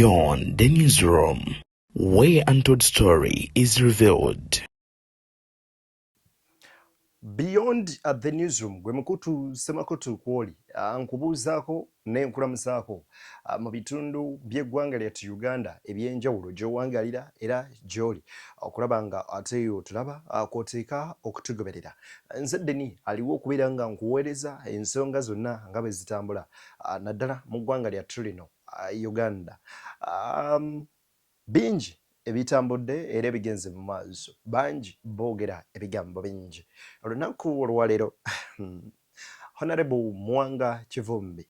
Beyond the Newsroom, where untold story is revealed. Beyond at the Newsroom gwe mukutu semakutu kwoli nkubuuzaako ne nkulamusaako mu bitundu by'eggwanga lyattu Uganda eby'enjawulo gy'owangalira era gy'oli okulaba nga ate otulaba kw'oteeka okutugoberera. Nze Deni aliwo okubeera nga nkuweereza ensonga zonna nga bwe zitambula naddala mu ggwanga lyattu lino Uganda. Bingi ebitambudde era ebigenze mu maaso, bangi boogera ebigambo bingi. Olunaku olwaleero Honorable Muwanga Kivumbi.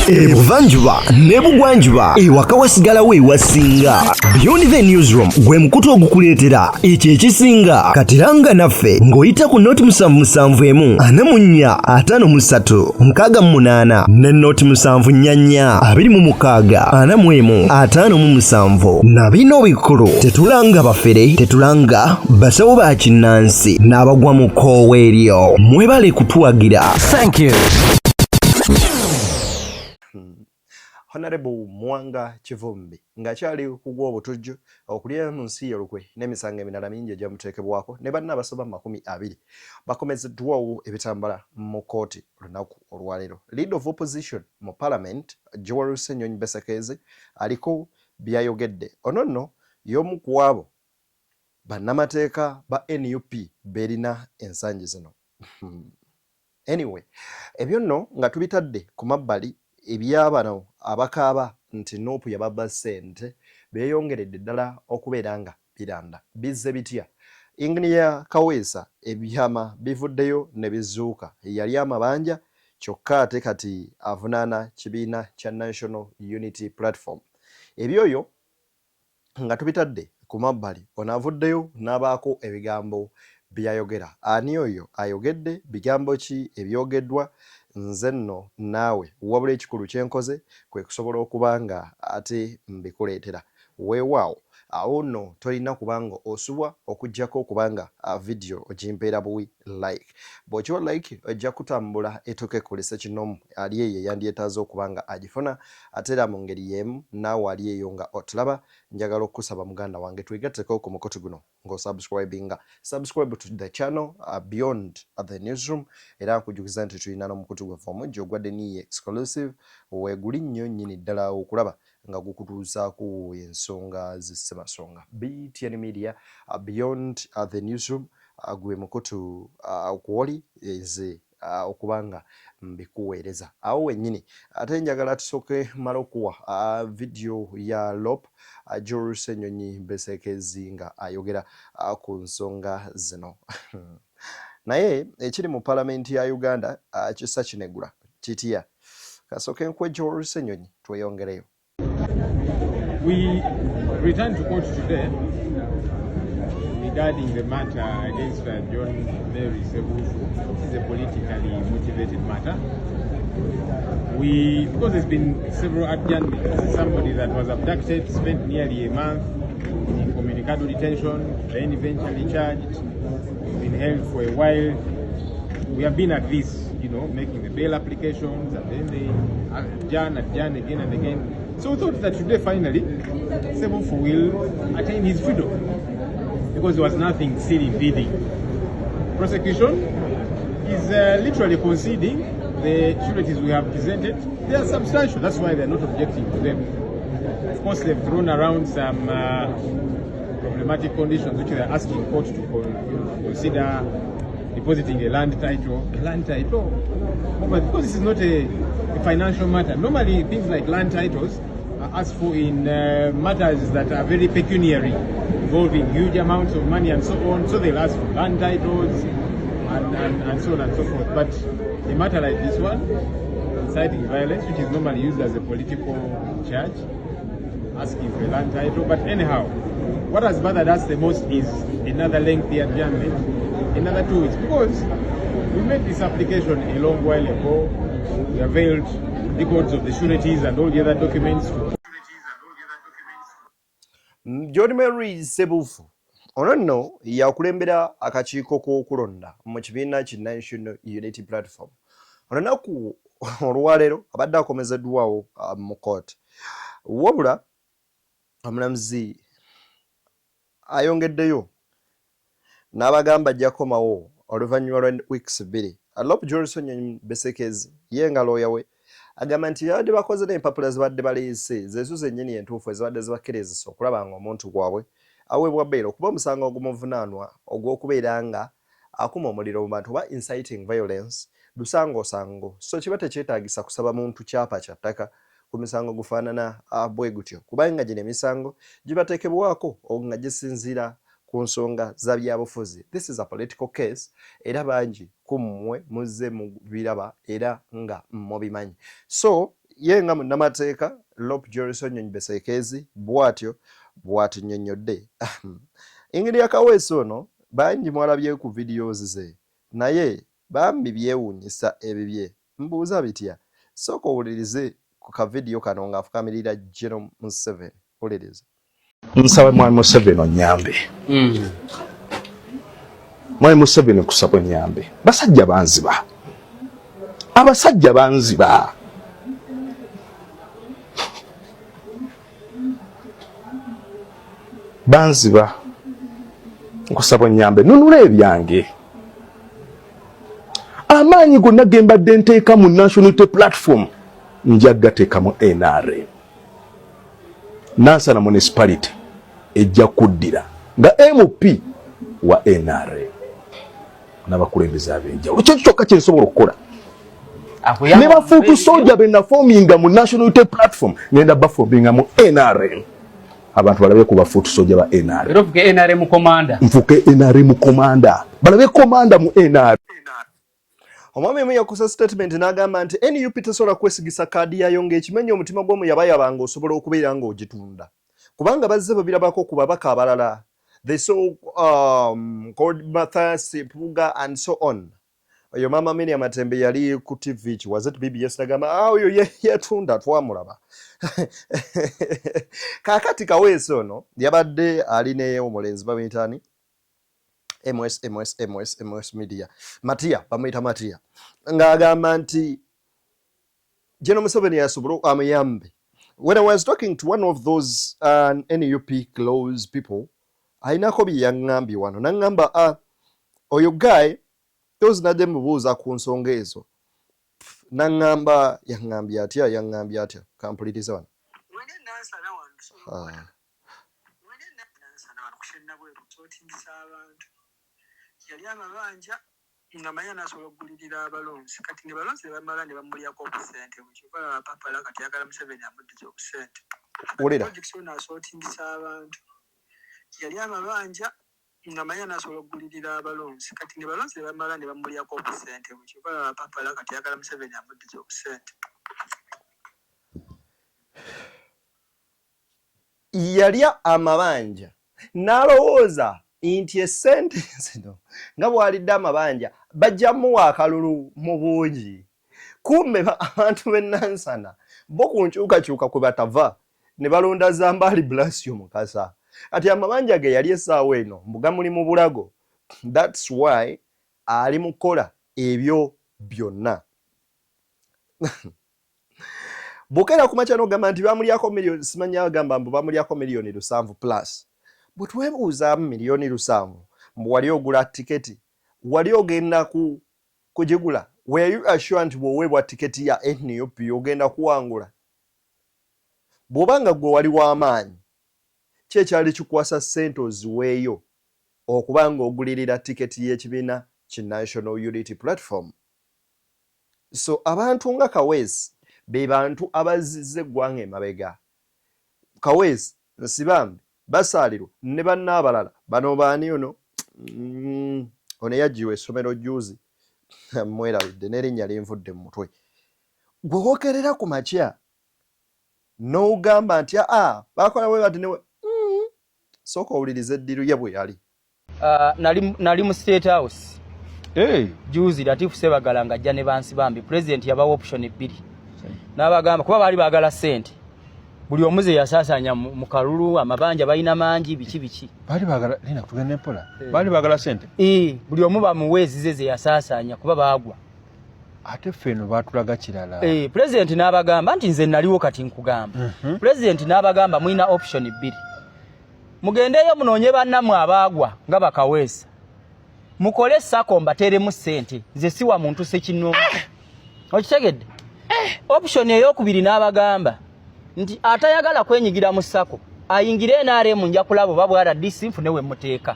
Ebuvanjuba n'ebugwanjuba ewaka wasigalawo ewasinga. Beyond the Newsroom gwe mukutu ogukuleetera ekyo ekisinga. Katiranga naffe ng'oyita ku noti 771 44 53 68 ne noti 744 26 41 57. Na bino bikulu, tetulanga bafere, tetulanga basawo ba kinnansi n'abagwa mu kkoowa eryo. Mwebale kutuwagira. Thank you. Honorable Muwanga Kivumbi ng'akyali ku gw'obutujju, okulya mu nsi ye olukwe n'emisango emirala mingi egyamuteekebwako ne banne abasoba mu 20 bakomezeddwawo ebitambala mu kkooti olunaku olwaleero. Leader of Opposition mu Parliament Joel Ssenyonyi Besekeezi aliko by'ayogedde. Ono nno y'omu ku abo bannamateeka ba nup b'erina ensangi zino. Anyway, ebyo nno nga tubitadde ku mabbali, ebya bano abakaaba nti nup yababba ssente beeyongeredde ddala okubeera nga biranda. Bizze bitya? Engineer Kaweesa ebyama bivuddeyo ne bizuuka. Yalya amabanja kyokka ate kati avunaana kibiina kya National Unity Platform. Ebyoyo nga tubitadde ku mabbali, ono avuddeyo n'abaako ebigambo by'ayogera. Ani oyo ayogedde? Bigambo ki ebyogeddwa? Nze nno naawe, wabula ekikulu kye nkoze kwe kusobola okuba nga ate mbikuleetera. Weewaawo, awo nno tolina kuba nga osubwa okuggyako okuba nga vidiyo ogimpeera buwi like. Bw'okiwa like ejja kutambula etuuke ku buli ssekinnoomu ali eyo eyandyetaaze okuba nga agifuna. Ate era mu ngeri y'emu naawe ali eyo nga otulaba, njagala okukusaba muganda wange twegatteko ku mukutu guno ng'osubscribinga. Subscribe to the channel Beyond the Newsroom era nkujukiza nti tulina n'omukutu gwaffe omuggya ogwa Deniye Exclusive weeguli nnyo nnyini ddala okulaba nga gukutuusaako ensonga zi Ssemasonga. BTN Media, Beyond the Newsroom gwe mukutu kwoli nze okuba nga mbikuweereza awo wennyini. Ate njagala tusooke mala okuwa vidiyo ya Lop Joel Ssenyonyi Besekezi nga ayogera ku nsonga zino. Naye ekiri mu palamenti ya Uganda kisa kinegula kitya? Kasooke nkuwe Joel Ssenyonyi tweyongereyo. We returned to court today regarding the matter against John Mary Sebufu. This is a politically motivated matter. Because there's been several adjournments, this is somebody that was abducted, spent nearly a month in incommunicado detention, then eventually charged, been held for a while. We have been at this, making the bail applications, and then they adjourn, adjourn again and again. So we thought that today finally Sebufu will attain his freedom, because there was nothing still impeding. Prosecution is literally conceding the sureties we have presented. They are substantial, that's why they are not objecting to them. Of course, they've thrown around some problematic conditions which they are asking court to consider depositing a land title. A land title? But because this is not a financial matter, normally things like land titles are asked for in matters that are very pecuniary, involving huge amounts of money and so on. So they'll ask for land titles and so on and so forth. But a matter like this one, inciting violence, which is normally used as a political charge, asking for a land title. But anyhow, what has bothered us the most is another lengthy adjournment, another 2 weeks, because we made this application a long while ago. We availed records of the sureties and all the other documents. John Mary Sebufu ono nno yakulembera akakiiko k'okulonda mu kibiina ki National Unity Platform. Olunaku olwaleero abadde akomezeddwawo mu kooti, wabula Omulamuzi ayongeddeyo n'abagamba ajja kukomawo oluvannyuma lwa weeks bbiri. Alop Johnson Besekezi ye nga looya we agamba nti byabadde bakoze n'empapula zibadde baleese zezo zennyini entuufu ezibadde zibakkirizisa okulaba nga omuntu gwabwe aweebwa bbeero okuba omusango ogumuvunaanwa ogw'okubeera nga akuma omuliro mu bantu oba inciting violence lusangosango so kiba tekyetaagisa kusaba muntu kyapa kya ttaka ku misango gufaanana ah, bwe gutyo kubanga gino emisango gibateekebwako nga gisinziira ku nsonga za byabufuzi. This is a political case era bangi ku mmwe muzze mubiraba era nga mubimanyi. So ye nga munnamateeka Lop Joris Onyonyi Besekeezi bw'atyo bw'atunnyonnyodde. Engeri ya Kaweesi ono Bangi mwalabye ku videos ze naye bambi byewunyisa ebibye mbuuza bitya sooka owulirize ku ka video kano nga afukamirira General Museveni wuliriza. Nsaba mwami Museveni onyambe. Mm. Mwami Museveni nkusaba onyambe. Basajja banziba. Abasajja banziba. Banziba. Nkusaba onyambe nunula ebyange. Amaanyi gonna ge mbadde nteeka mu National Unity Platform nja gateeka mu NRM. Nansana Municipality ejja kuddira nga MP wa NRM n'abakulembeze ab'enjawulo. Kyo kyokka kye nsobola okukola. Ne bafuutu soja be nafominga mu National Unity Platform ngenda bafominga mu NRM. Abantu balabe ku bafuutu soja ba NRM. Era ofuke NRM commander. Nfuke NRM commander. Balabe commander mu NRM. Omwami omu yakusa statement n'agamba nti NUP tesobola kwesigisa kaadi yayo ng'ekimenya omutima gw'omuyabayaba ng'osobola okubeera ng'ogitunda kubanga bazze babirabako ku babaka abalala they saw um, called Mathias Mpuuga and so on. Oyo maama Mini Amatembe yali ku TV ki was it BBS nagamba ah oyo yetunda twamulaba. Kaakati Kaweesi ono yabadde ali ne omulenzi bamuyita ani? MS MS MS MS Media Matia bamuyita Matia ng'agamba nti General Museveni yasobola amuyambe. When I was talking to one of those uh, NUP close people, ayinako bye yaŋŋambye wano naŋŋamba ah, oyo guy those nadde mubuuza ku nsonga ezo naŋŋamba yaŋŋambye atya yaŋŋambye atya kampulirize wano. Ah. Nga manyi anasobola okugulirira abalonzi kati ne balonzi ne bamala ne bamulyako obusente bwe kyova olaba apapala kati ayagala Museveni amuddize obusente. Wulira. Projects ono asootingisa abantu yali amabanja nga manyi anasobola okugulirira abalonzi kati ne balonzi ne bamala ne bamulyako obusente bwe kyova olaba apapala kati ayagala Museveni amuddize obusente. Yalya amabanja n'alowooza nti essente zino nga bw'alidde amabanja bajja muwa akalulu mu bungi. Kumbe abantu b'e Nansana bo ku nkyukakyuka kwe batava ne balonda Zambaali Blasio Mukasa. Kati amabanja ge yali essaawa eno mbu gamuli mu bulago that's why ali mu kukola ebyo byonna. Bw'okeera ku makya n'ogamba nti bamulyako miliyoni simanya agamba mbu bamulyako miliyoni lusanvu plus bwe twebuuzaamu miliyoni lusanvu mbu wali ogula tiketi wali ogenda ku kugigula were you assure nti bw'oweebwa tiketi ya NUP ogenda kuwangula bw'oba nga gwe wali w'amaanyi ki ekyali kikwasa ssente oziweeyo okuba ng'ogulirira tiketi y'ekibiina ki National Unity Platform So abantu nga Kaweesi be bantu abazzizza eggwanga emabega. Kaweesi, Nsibambi, Basaalirwa ne banne abalala. Bano baani ono? Mm, ono eyaggiwa essomero jjuuzi mwerabidde n'erinnya linvudde mu mutwe. Gwe wokerera ku makya n'ogamba nti aa bakola bwe bati ne mm, sooka owulirize eddiru ye bwe yali. Uh, nali, nali mu state house hey. Juzi Latifu Sebagala nga ajja ne bansi bambi president yabawa option bbiri n'abagamba kuba baali baagala ssente buli omuze yasaasanya mu kalulu amabanja balina mangi biki biki baali baagala lina tugende mpola hey. Baali baagala ssente eh, buli omu bamuwe ezize ze yasaasanya kuba baagwa. Ate ffe eno baatulaga kirala. Eh, pulezidenti n'abagamba nti nze naliwo kati nkugamba. Pulezidenti n'abagamba mulina option bbiri, mugendeeyo munoonye bannammwe abaagwa nga bakaweesa, mukole sako mbateeremu ssente, nze siwa muntu sekinoomu. Okitegedde? Option eyokubiri n'abagamba nti atayagala kwenyigira mu sako ayingire NRM, nja kulaba oba bwa RDC nfune we muteeka.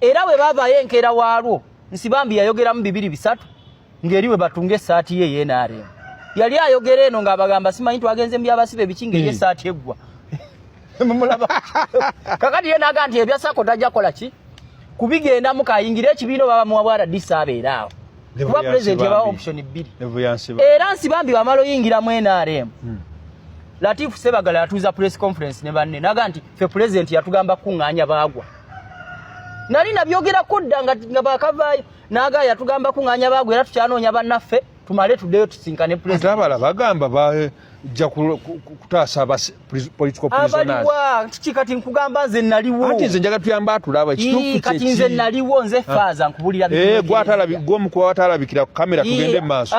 Era bwe baavaayo enkeera waalwo, Nsibambi yayogeramu bibiri bisatu ng'eri we batunga essaati ye eye NRM. Yali ayogera eno ng'abagamba simanyi twagenze mu byabasibe biki ng'eri essaati eggwa. Mumulaba kakati ye naga nti ebya sako tajja kola ki kubigendamu, kayingire ekibiina oba bamuwa bwa RDC abeera awo, kuba pulezidenti yabawa option bbiri. Era Nsibambi wamala oyingiramu NRM, Latifu Sebagala yatuuza press conference ne banne naga nti ffe pulezidenti yatugamba kuŋŋaanya baagwa. Nali nabyogerako dda nga bakavaayo naga yatugamba kuŋŋaanya baagwa, era tukyanoonya bannaffe tumale tuddeyo tusinkane pulezidenti. Abalala bagamba bajja kutaasa political prisoners. Abaliwa kiki? Kati nkugamba nze naliwo. Anti nze njagala tuyamba atulaba ekituufu. Kati nze naliwo, nze faaza nkubulira. Gwe omukuba watalabikira ku kamera, tugende mu maaso.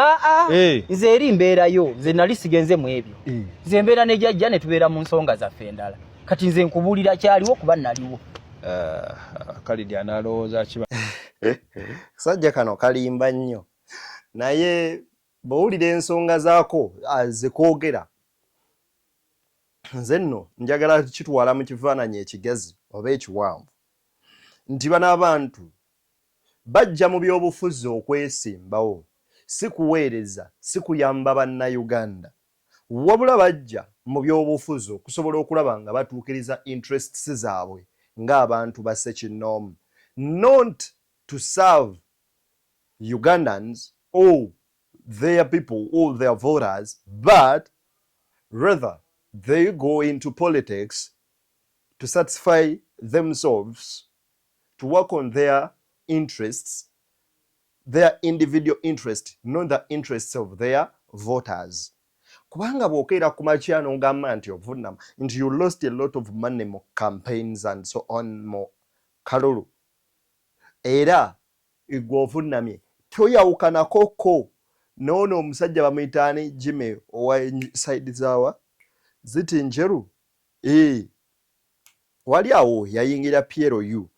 Nze eri mbeerayo, nze nali sigenze mu ebyo. Nze mbeera ne jajja ne tubeera mu nsonga zaffe endala. Kati nze nkubuulira kyaliwo kuba naliwo. Kalidi analowooza kiba. Kasajja kano kalimba nnyo, naye bw'owulira ensonga zaako zekoogera, nze nno njagala kitwala mu kifaananyi ekigazi oba ekiwanvu nti bano abantu bajja mu byobufuzi okwesimbawo, si kuweereza, si kuyamba Bannayuganda, wabula bajja mu byobufuzi okusobola okulaba nga batuukiriza interests zaabwe ng'abantu ba ssekinnoomu, not to serve Ugandans or their people or their voters, but rather they go into politics to satisfy themselves, to work on their interests, their individual interest, not the interests of their voters. Kubanga bw'okeera ku makya n'ogamba nti ovunama nti you lost a lot of money mu campaigns and so on mu kalulu, era gwe ovunnamye toyawukanako ko noono omusajja bamuyita ani, Jimmy owa side zaawa ziti njeru, ee wali awo yayingira PLU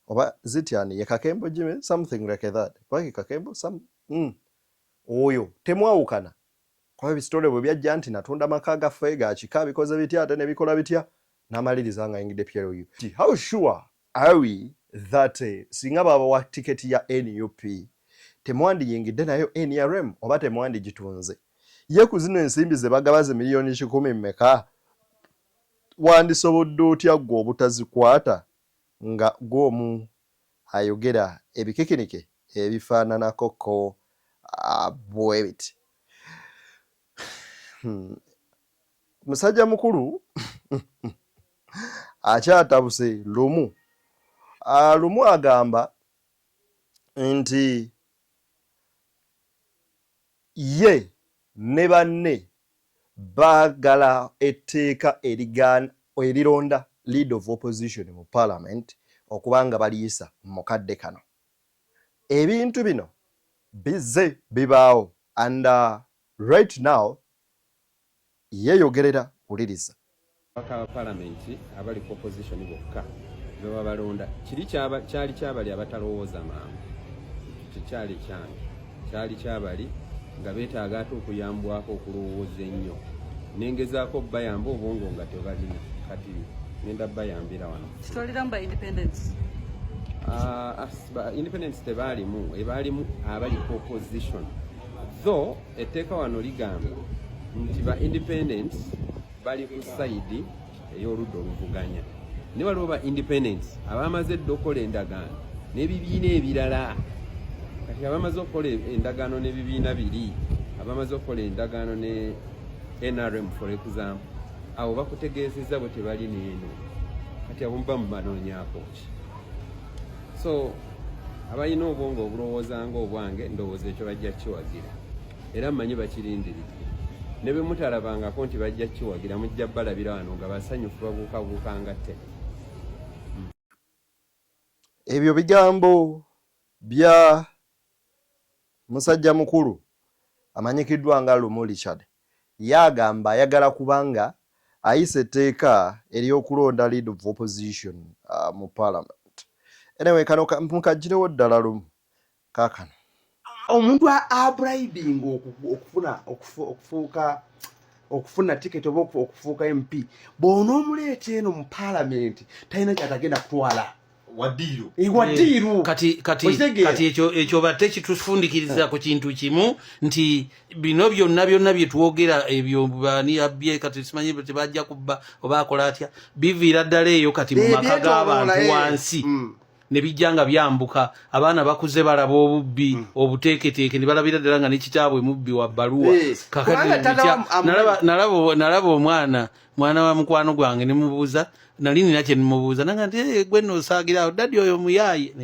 oba ziti ani, ye Kakembo Jimmy, something like that, kwaki Kakembo some, Oyo temwawukana, kuba ebisitole bwe byajja nti natunda maka gaffe ga kika bikoze bitya ate ne bikola bitya, n'amaliriza nga ayingidde PLU. How sure are we that singa babawa tiketi ya NUP temwandiyingidde nayo NRM oba temwandigitunze? Ye ku zino ensimbi ze bagaba ze miliyoni 100 mmeka, wandisobodde otya ggwe obutazikwata nga gw'omu ayogera ebikikinike ebifaananako ko bwe biti? Musajja mukulu akyatabuse lumu. Lumu agamba nti ye ne banne baagala etteeka erironda leader of opposition mu parliament okuba nga baliyisa mu kadde kano. Ebintu bino bizze bibaawo and right now yeeyogerera, wuliriza. Ababaka ba palamenti abali ku opposition bokka beba balonda. Kiri kyali kyabali abatalowooza mangu, tekyali kyange, kyali kyabali nga beetaaga ate okuyambwako okulowooza ennyo. Nengezaako bayamba obwongo nga tebalina, kati ngenda bayambira wano. Kitwaliramu ba independence? Independence tebaalimu, ebaalimu abali ku opposition, though etteeka wano ligamba nti ba independence bali ku side ey'oludda oluvuganya, ne waliwo ba independence abamaze edda okukola endagaano n'ebibiina ebirala. Kati abamaze okukola endagaano n'ebibiina biri, abamaze okukola endagaano ne NRM for example, abo bakutegeezezza bwe tebali neeno. Kati abo muba mubanoonyaako ki? So abalina obwongo obulowooza nga obwange, ndowooza ekyo bajja kiwagira, era mmanyi bakirindiridde. Ne bwe mutalabangako nti bajja kiwagira, mujja balabira wano nga basanyufu babuukabuuka nga tte. Ebyo bigambo bya Musajja mukulu amanyikiddwa nga Lumu Richard ye agamba ayagala kubanga ayisa etteeka ery'okulonda lead of opposition mu parliament. Anyway, kano mukaggirewo ddala lumu kaakano. Omuntu abribing okufuna okufuuka okufuna ticket oba okufuuka MP, bw'onoomuleeta eno mu parliament talina kyatagenda kutwala. Wadiiru. Wadiiru. Kati kati kati ekyo ekyo batte kitufundikiriza ku kintu kimu nti bino byonna byonna bye twogera ebyo bani abbye kati simanyi tebajja kubba oba akola atya, biviira ddala eyo kati mu maka g'abantu wansi. Ne bijja nga byambuka, abaana bakuze balaba obubbi obuteeketeeke ne balabira ddala nga ne kitaabwe mubbi wa bbaluwa. Kakati nalaba omwana mwana wa mukwano gwange ne mubuuza, nali nina kye nimubuuza nanga nti, "Eh, gwe nno osaagira awo, daddy oyo muyaaye."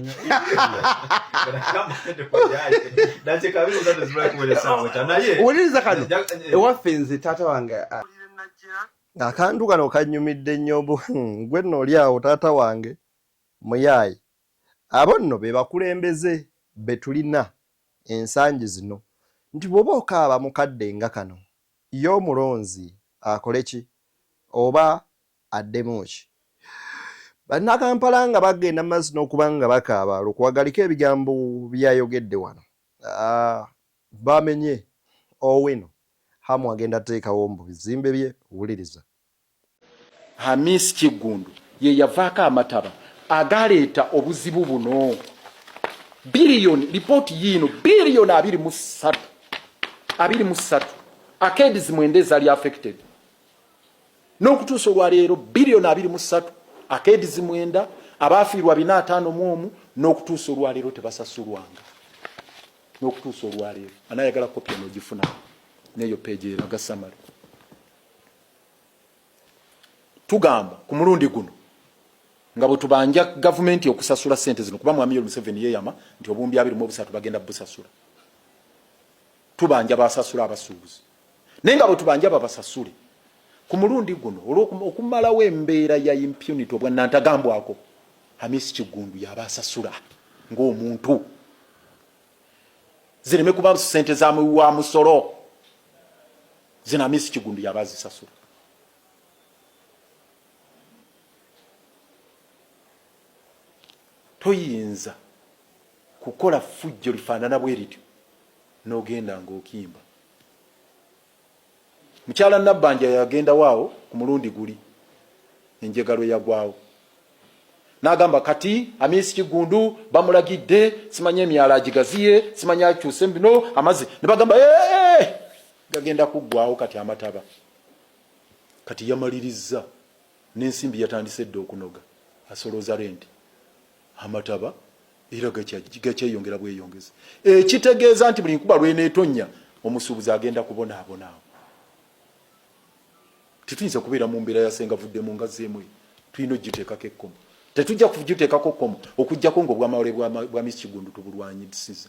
Wuliriza kano, ewaffe nze taata wange Akantu kano kanyumidde nnyo mbu gwe nno oli awo taata wange muyaaye. Abo nno be bakulembeze be tulina ensangi zino nti bw'oba okaaba mu kadde nga kano ye omulonzi akole ki oba addemu ki? Bannakampala nga bagenda mu maaso n'okuba nga bakaaba Lukwago aliko ebigambo by'ayogedde wano. Bamenye Owino Hamu agenda teekawo mbu bizimbe bye, wuliriza. Hamis Kiggundu ye yavaako amataba agaleeta obuzibu buno. Biliyoni, lipooti yiino, biliyoni 23, 23, arcades 9 ezaali affected. N'okutuusa olwaleero biliyoni 23, arcades 9, abaafiirwa 451, n'okutuusa olwaleero tebasasulwanga. N'okutuusa olwaleero. Anayagala kopi eno ogifuna n'eyo page eraga summary. Tugamba ku mulundi guno nga bwe tubanja gavumenti okusasula ssente zino, kuba Mwami Yoweri Museveni yeeyama nti obuwumbi 23 bagenda busasula. Tubanja basasula abasuubuzi, naye nga bwe tubanja babasasule ku mulundi guno olw'okumalawo embeera ya impunity, obwannantagambwako, Hamis Kiggundu yaba asasula ng'omuntu, zireme kuba ssente za muwi wa musolo. Zino Hamis Kiggundu yaba azisasula. Toyinza kukola ffujjo lifaanana bwe lityo n'ogenda ng'okimba. Mukyala Nabbanja yagendawo awo ku mulundi guli enjega lwe yagwawo n'agamba kati Hamis Kiggundu bamulagidde simanyi emyala agigaziye, simanyi akyuse bino amazzi, ne bagamba gagenda kuggwawo kati amataba. Kati yamalirizza n'ensimbi yatandise dda okunoga, asolooza renti, amataba era gakyeyongera bweyongezi, ekitegeeza nti buli nkuba lw'eneetonnya omusuubuzi agenda kubonaabona awo. Tetuyinza kubeera mu mbeera ya sengavuddemu nga zzeemu eyo, tulina okugiteekako ekkomo. Tetujja kugiteekako kkomo okuggyako ng'obwamawole bwa Miss Kiggundu tubulwanyisiza.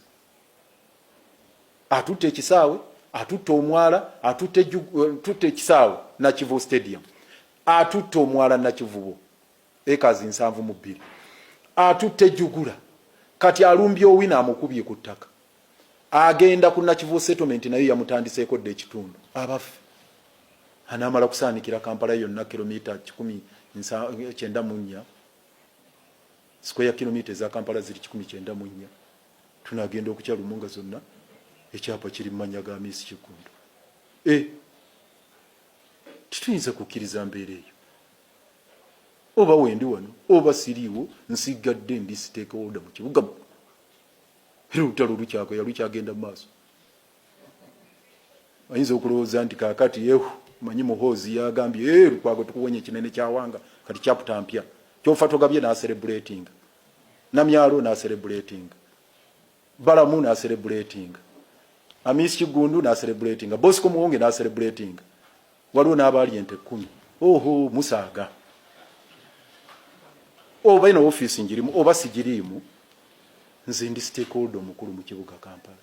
Atutte ekisaawe, atutte omwala, atutte ekisaawe Nakivubo Stadium, atutte omwala Nakivubo acres 72, atutte Jugula, kati alumbye Owino amukubye ku ttaka, agenda ku Nakivubo Settlement nayo yamutandiseeko dda ekitundu. Abaffe anaamala kusaanikira Kampala yonna kilomita 194, square kilomita eza Kampala ziri 194, tunagenda okukya lumu nga zonna ekyapa kiri mu mannya ga Miss Kiggundu. Tetuyinza kukkiriza mbeera eyo. Oba wendi wano oba siriiwo, nsigadde ndi stakeholder mu kibuga muno, era olutalo lukyakoya lukyagenda mu maaso. Ayinza okulowooza nti kaakati ehu manyi Muhoozi yagambye, Lukwago tukuwonya ekinene kyawanga, kati chapter mpya, kyofa togabye n'aserebuletinga Namyalo, n'aserebuletinga Balamu, n'aserebuletinga Amis Kiggundu, n'aserebuletinga Bosco Muwonge, n'aserebuletinga waliwo n'abaali ente 10. Oho, musaaga oba eno ofiisi njirimu oba sigiriimu, nze ndi stakeholder omukulu mu kibuga Kampala.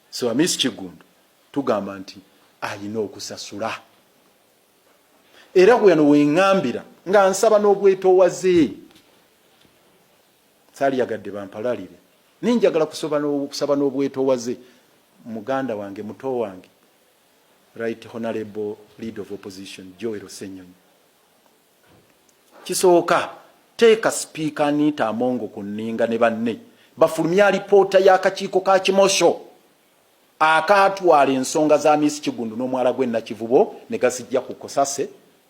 So Amis Kiggundu tugamba nti ayina okusasula, era wano weŋŋambira nga nsaba n'obwetoowaze, saaliyagadde bampalalire. Naye njagala kusaba n'obwetoowaze muganda wange, muto wange, Right Honourable Leader of Opposition Joel Ssenyonyi. Kisooka, teeka Sipiika Anita Among ku nninga ne banne bafulumye alipoota y'akakiiko ka Kimosho akaatwala ensonga za Miss Kiggundu n'omwala gw'e Nakivubo ne gazijja ku Kosase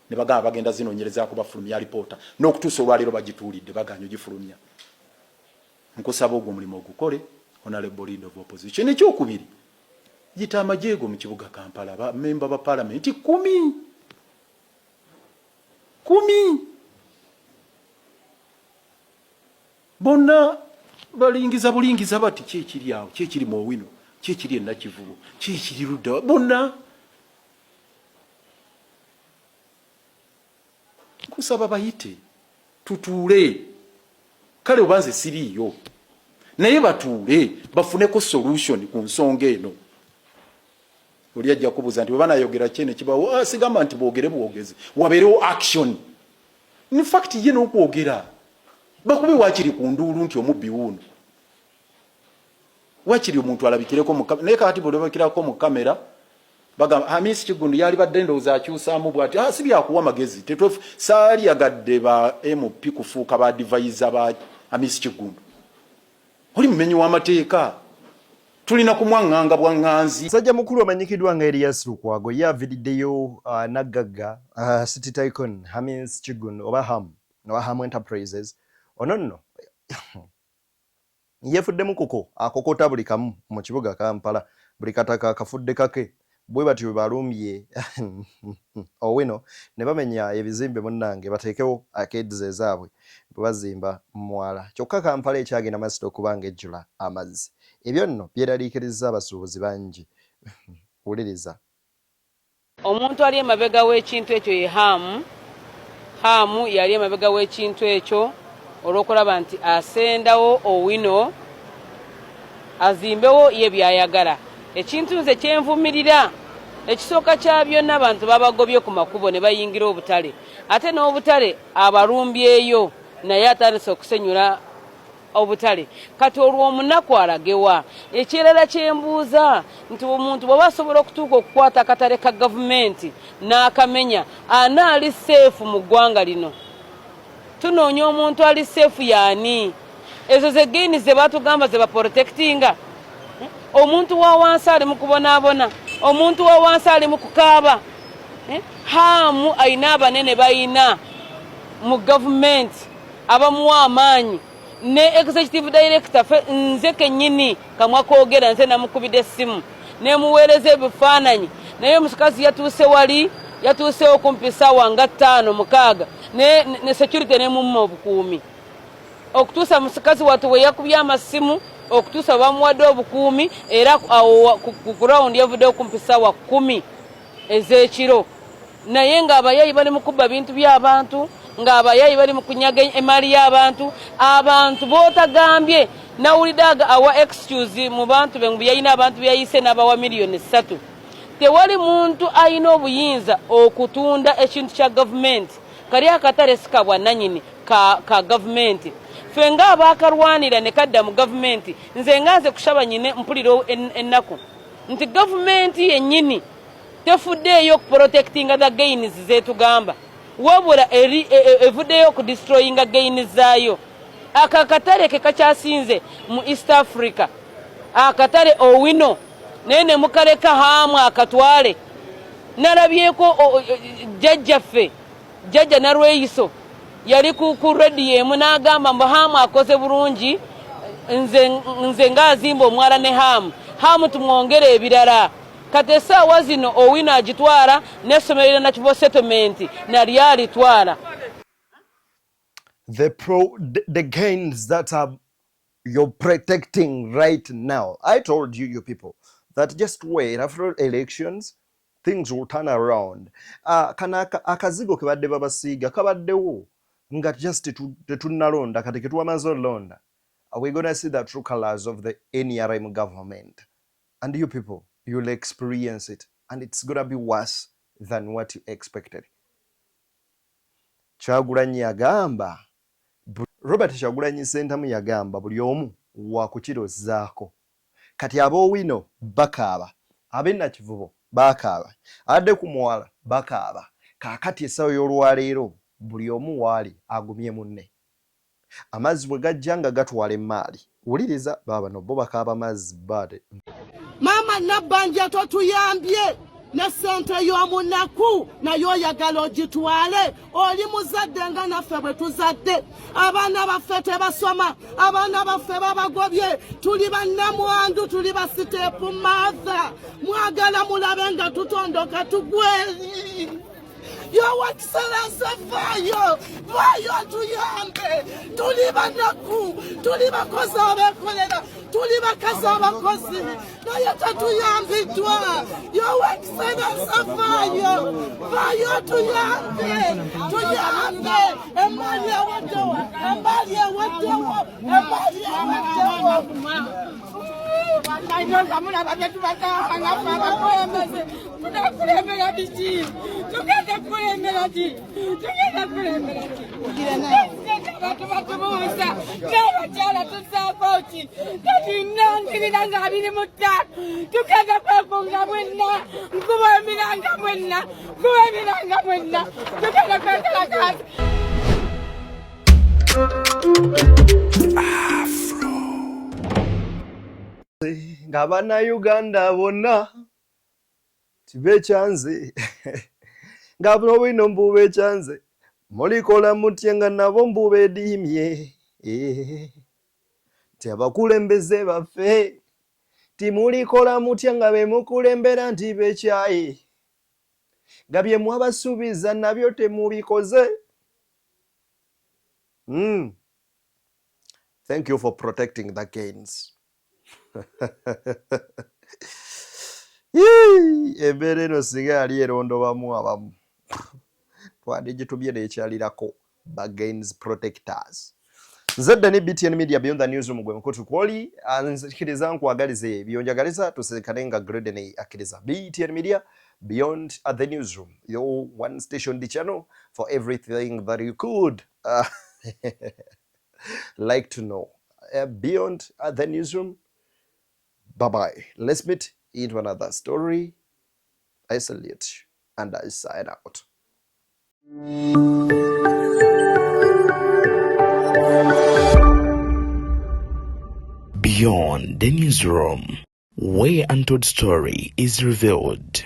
ne bagamba bagenda zinoonyerezaako bafulumye alipoota n'okutuusa olwaleero bagituulidde bagaanye ogifulumya. Nkusaba ogwo omulimu ogukole Honourable Leader of Opposition. Ekyokubiri, yita amagye go mu kibuga Kampala, ba memba ba palamenti kumi kumi bonna balingiza bulingiza bati ki ekiri awo, ki ekiri mu Owino, ki ekiri e Nakivubo, ki ekiri ludda, bonna nkusaba bayite tutuule. Kale oba nze siriiyo naye batuule bafuneko solution ku nsonga eno. Oli ajja kubuuza nti bwebanayogera ki nekibawo? Ah, sigamba nti boogere bwogezi, wabeerewo action. In fact ye n'okwogera bakube wakiri ku nduulu nti omubbi wuuno, wakiri omuntu alabikireko mu naye kati bwolabikirako mu kamera bagamba Hamis Kiggundu yalibadde ndowooza akyusaamu bwati. Ah, si byakuwa magezi tetwef saalyagadde ba MP kufuuka ba advisor ba Hamis Kiggundu. Oli mumenyi w'amateeka, tulina kumwaŋŋanga bwaŋŋanzi. Musajja mukulu amanyikiddwa nga Erias Lukwago ye aviriddeyo naggagga City Tycoon Hamis Kiggundu oba Ham oba Ham Enterprises. Ono nno Yeefuddemu kuko akokota buli kamu mu kibuga Kampala, buli kataka akafudde kake. Bwe batyo bwe balumbye Owino ne bamenya ebizimbe munnange bateekewo arcades ezaabwe bwe bazimba mu mwala. Kyokka Kampala ekyagenda masiro okuba ng'ejjula amazzi. Ebyo nno byeraliikirizza abasuubuzi bangi. Wuliriza. Omuntu ali emabega w'ekintu ekyo ye Haamu. Haamu yali emabega w'ekintu ekyo olw'okulaba nti asendawo Owino azimbewo ye by'ayagala. Ekintu nze kye nvumirira, ekisooka kya byonna abantu babagobye ku makubo ne bayingira obutale ate n'obutale abalumbyeyo naye atandise okusenyula obutale kati olwo omunaku alagewa ekirala kyembuuza nti omuntu bwaba asobola okutuuka okukwata akatale ka gavumenti n'akamenya ana ali seefu mu ggwanga lino tunoonya omuntu ali seefu yaani ezo ze geini ze batugamba ze baprotectinga omuntu wa wansi ali mu kubonaabona omuntu wa wansi ali mu kukaaba eh? haamu alina abanene balina mu gavumenti abamuwa amaanyi ne executive director fe nze kenyini kamwa kogera nze namukubide essimu nemuweereza ebifaananyi naye omukazi yatuuse wali yatuusewo kumpi saawa nga ttaano mukaaga ne security nemumma obukuumi okutuusa musikazi wattu bwe yakubye amasimu okutuusa bamuwadde obukuumi era awo ku ground yavuddewo kumpi saawa kumi ez'ekiro naye ng'abayayi bali mu kubba bintu by'abantu ng'abayayi bali mu kunyaga emaali y'abantu abantu b'otagambye nawulidde awa excuse mu bantu be yalina abantu byayise n'abawa miliyoni ssatu tewali muntu alina obuyinza okutunda ekintu kya gavumenti kali akatale si ka bwannanyini ka, ka gavumenti ffe ng'abaakalwanira ne kadda mu gavumenti nze nga nze kushaba nyine mpulira ennaku nti gavumenti yennyini tefuddeeyo okuprotectinga the gains zetugamba wabula e, e, evuddeyo okudestroyinga gains zaayo ako akatale ke kakyasinze mu east africa akatale owino naye ne mukaleka haamu akatwale nalabyeko jjajjaffe jjajja nalweyiso yali ku, ku rediyo emu n'agamba mbu haamu akoze bulungi nze, nze ng'azimba omwala ne haamu haamu tumwongere ebirala kati esaawa zino owino agitwala n'essomero lya nakivubo settlement nalyo alitwala the, pro, the, the gains that are you're protecting right now. I told you, you people, that just wait after elections, things will turn around. Kana akazigo kebadde babasiiga kabaddewo nga just tetunnalonda kati ketwamaze olonda. We're gonna see the true colors of the NRM government. And you people, you'll experience it. And it's gonna be worse than what you expected. Kyagulanyi yagamba, Robert Kyagulanyi Ssentamu yagamba buli omu Wakukirozaako. Kati ab'Owino bakaaba, ab'e Nakivubo bakaaba, abadde ku mwala bakaaba. Kaakati essaawa y'olwaleero buli omu waali agumye munne. Amazzi bwe gajja nga gatwala emmaali. Wuliriza, baabano bo bakaaba mazzi but. Maama Nabbanja totuyambye ne ssente y'omunaku naye oyagala ogitwale. Oli muzadde nga naffe bwe tuzadde. Abaana baffe tebasoma, abaana baffe babagobye, tuli bannamwandu, tuli ba siteepu maatha. Mwagala mulabe nga tutondoka tugweri. Your Excellency, vaayo, vaayo tuyambe. Tuli banaku, tuli bakozi abekolera, tuli bakazi abakozi, naye tetuyambiddwa. Your Excellency, vaayo, vaayo tuyambe, tuyambe. Emmaali ewaddewo, emmaali ewaddewo, emmaali ewaddewo. Nga mulaba bye tubagamba nga ffe abakulembeze tunakulembera biki? Tugenda kukulembera ki? Tugenda kukulembera ki? Abantu batubuuza n'abakyala tusaako ki? Kati nangirira nga 25 tugenda kwekunga mwenna, nkuba emiranga mwenna, nkuba emiranga mwenna, tugenda kwekalakaasa. Nga bannayuganda bonna tibekyanze nga bwino mbubekyanze mulikola mutye nga nabo mbubediimye eh. nti abakulembeze baffe timulikola mutya nga bemukulembera nti bekyaye nga bye mwabasuubiza nabyo temubikoze. Mm. Thank you for protecting the gains. Embeera eno singa yali erondobamu abamu twandigitumye nekyalirako ba gains protectors. Nze Danny BTN Media Beyond the Newsroom gwe mukutu kwoli nzikiriza nkwagalize byonjagaliza tusinkane nga Greden akkiriza. BTN Media Beyond the Newsroom, your one station the channel for everything that you could like to know. Beyond the Newsroom, bye bye. Let's meet into another story. I salute and I sign out. Beyond the Newsroom, where untold story is revealed.